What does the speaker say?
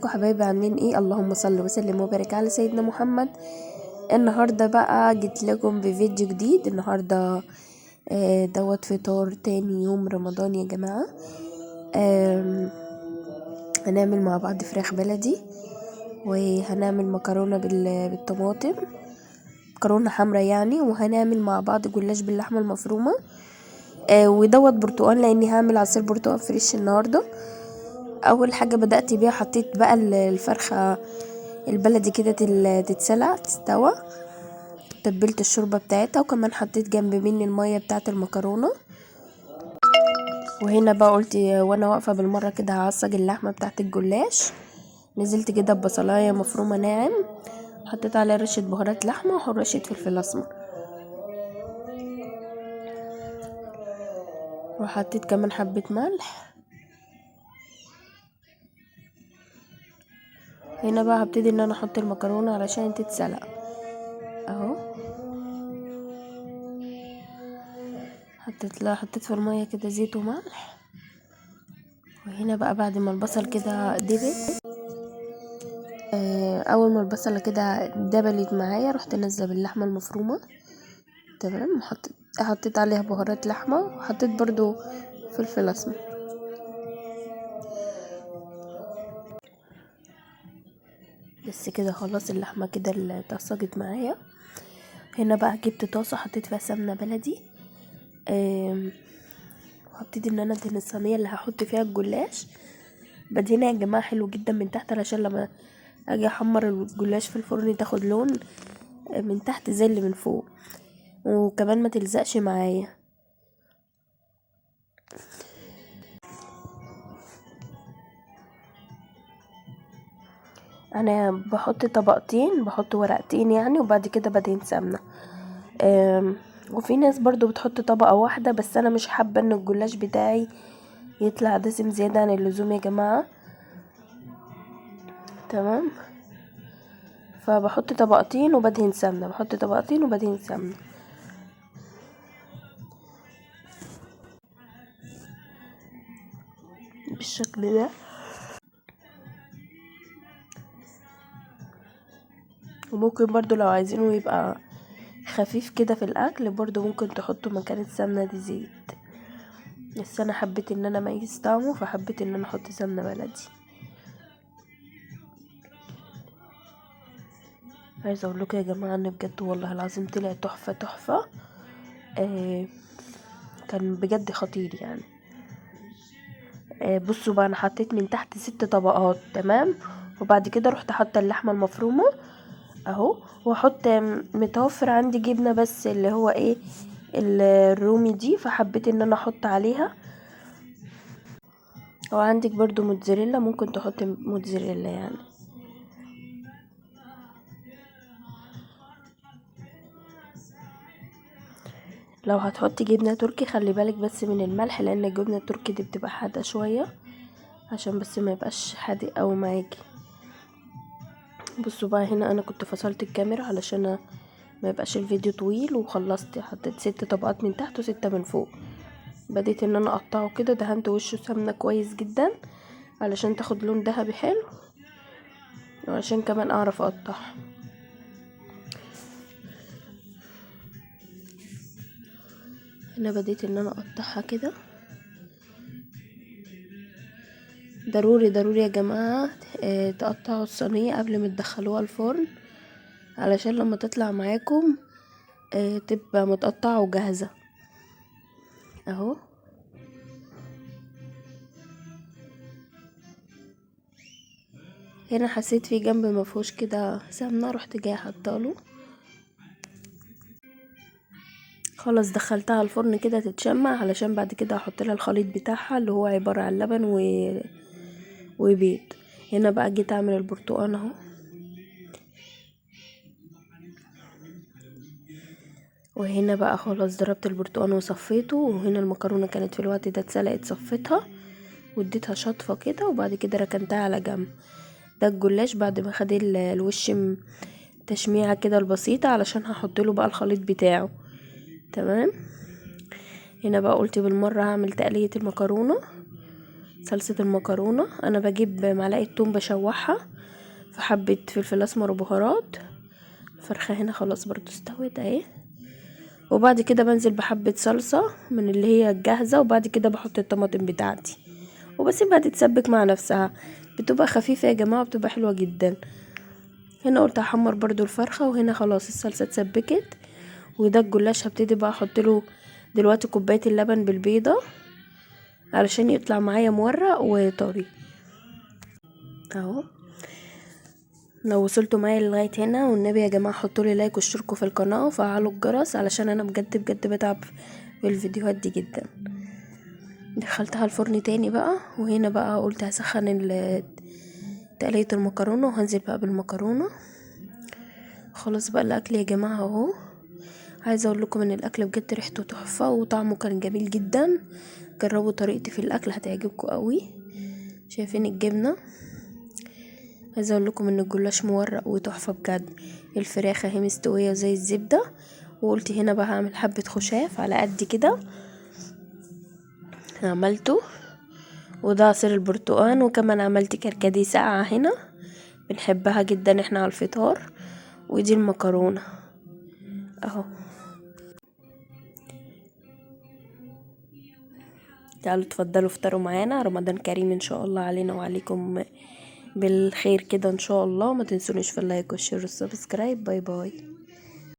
حبايبي عاملين ايه؟ اللهم صل وسلم وبارك على سيدنا محمد. النهارده بقى جيت لكم بفيديو جديد. النهارده دوت فطار تاني يوم رمضان يا جماعة. هنعمل مع بعض فراخ بلدي، وهنعمل مكرونه بالطماطم، مكرونه حمرا يعني، وهنعمل مع بعض جلاش باللحمه المفرومه، ودوت برتقال لاني هعمل عصير برتقال fresh النهارده. اول حاجة بدات بيها حطيت بقى الفرخه البلدي كده تتسلق تستوى، تبلت الشوربة بتاعتها، وكمان حطيت جنب مني المية بتاعه المكرونه. وهنا بقى قلت وانا واقفة بالمرة كده هعصج اللحمة بتاعه الجلاش. نزلت كده ببصلايه مفرومه ناعم، حطيت عليها رشه بهارات لحمه ورشه فلفل اسمر، وحطيت كمان حبه ملح. هنا بقى هبتدي ان انا احط المكرونه علشان تتسلق اهو. حطيت في المية كده زيت وملح. وهنا بقى بعد ما البصل كده دبل، اول ما البصله كده دبلت معايا رحت نازله باللحمه المفرومه، تمام. حطيت عليها بهارات لحمه، وحطيت برضو فلفل اسمر. بس كده خلاص اللحمة كده اللي اتعصجت معايا. هنا بقى جبت طاسه حطيت فيها سمنه بلدي، وهبتدي ان انا ادهن الصينية اللي هحط فيها الجلاش. بدهنها يا جماعة حلو جدا من تحت، علشان لما اجي احمر الجلاش في الفرن تاخد لون من تحت زي اللي من فوق، وكمان ما تلزقش معايا. انا بحط طبقتين، بحط ورقتين يعني، وبعد كده بدهن سمنه. وفي ناس برضو بتحط طبقه واحدة، بس انا مش حابة ان الجلاش بتاعي يطلع دسم زيادة عن اللزوم يا جماعة، تمام. فبحط طبقتين وبدهن سمنه، بحط طبقتين وبدهن سمنه. بالشكل ده. وممكن برضو لو عايزينه يبقى خفيف كده في الاكل برضو ممكن تحطوا مكان السمنة دي زيت، بس انا حبيت ان انا اميز طعمه فحبيت ان انا احط سمنه بلدي. عايزه اقول لكم يا جماعة ان بجد والله العظيم طلع تحفة تحفة، كان بجد خطير يعني. بصوا بقى انا حطيت من تحت 6 طبقات، تمام. وبعد كده رحت حاطه اللحمة المفرومه اهو، واحط متوفر عندي جبنه بس اللي هو ايه الرومي دي، فحبيت ان انا احط عليها. وعندك برضو موتزاريلا، ممكن تحط موتزاريلا يعني. لو هتحطي جبنه تركي خلي بالك بس من الملح، لان الجبنة التركي دي بتبقى حادقه شوية، عشان بس ما يبقاش حادق او معاكي. بصوا بقى هنا انا كنت فصلت الكاميرا علشان ما يبقاش الفيديو طويل، وخلصت حطيت 6 طبقات من تحت و6 من فوق. بديت ان انا اقطعه كده، دهنت وشه سمنه كويس جدا علشان تاخد لون ذهبي حلو، وعشان كمان اعرف اقطعها. هنا بديت ان انا اقطعها كده. ضروري ضروري يا جماعة تقطعوا الصينية قبل ما تدخلوها الفرن، علشان لما تطلع معاكم تبقى متقطعه وجاهزة اهو. هنا حسيت في جنب مفهوش كده سمنه، رحت جاية حاطاله. خلاص دخلتها الفرن كده تتشمع، علشان بعد كده احط لها الخليط بتاعها اللي هو عبارة عن لبن وبيض. هنا بقى جيت اعمل البرتقال اهو. وهنا بقى خلاص ضربت البرتقال وصفيته. وهنا المكرونه كانت في الوقت ده اتسلقت، صفيتها واديتها شطفه كده، وبعد كده ركنتها على جنب. ده الجلاش بعد ما خد الوش تشميعه كده البسيطة، علشان هحط له بقى الخليط بتاعه، تمام. هنا بقى قلت بالمرة هعمل تقليه المكرونه. صلصة المكرونة. انا بجيب معلقة توم بشوحها في حبة فلفل اسمر وبهارات. الفرخة هنا خلاص برضو استوت اهي. وبعد كده بنزل بحبة صلصة من اللي هي الجاهزة، وبعد كده بحط الطماطم بتاعتي وبسيبها تتسبك مع نفسها، بتبقى خفيفة يا جماعة، بتبقى حلوة جدا. هنا قلت احمر برضو الفرخة، وهنا خلاص الصلصة اتسبكت. وده الجلاش هبتدي بقى احط له دلوقتي كوباية اللبن بالبيضة علشان يطلع معايا مورق وطري اهو. لو وصلتوا معايا لغاية هنا والنبي يا جماعة حطوا لي like واشتركوا في القناة وفعلوا الجرس، علشان انا بجد بجد بتعب في الفيديوهات دي جدا. دخلتها الفرن تاني بقى، وهنا بقى قلت هسخن تقلية المكرونة، وهنزل بقى بالمكرونة. خلاص بقى الاكل يا جماعة اهو. عايزة اقول لكم ان الاكل بجد ريحته تحفة وطعمه كان جميل جدا. جربوا طريقتي في الاكل هتعجبكم قوي. شايفين الجبنة؟ عايزة اقول لكم ان الجلاش مورق وتحفة بجد. الفراخ اهي مستوية زي الزبدة. وقلت هنا بقى هعمل حبة خشاف على قد كده، عملته. وده عصير البرتقال، وكمان عملت كركديه ساقعة هنا بنحبها جدا احنا على الفطار. ودي المكرونة اهو. تعالوا اتفضلوا افطروا معانا. رمضان كريم ان شاء الله علينا وعليكم بالخير كده ان شاء الله. ما تنسونيش في ال like وال share وال subscribe. bye bye.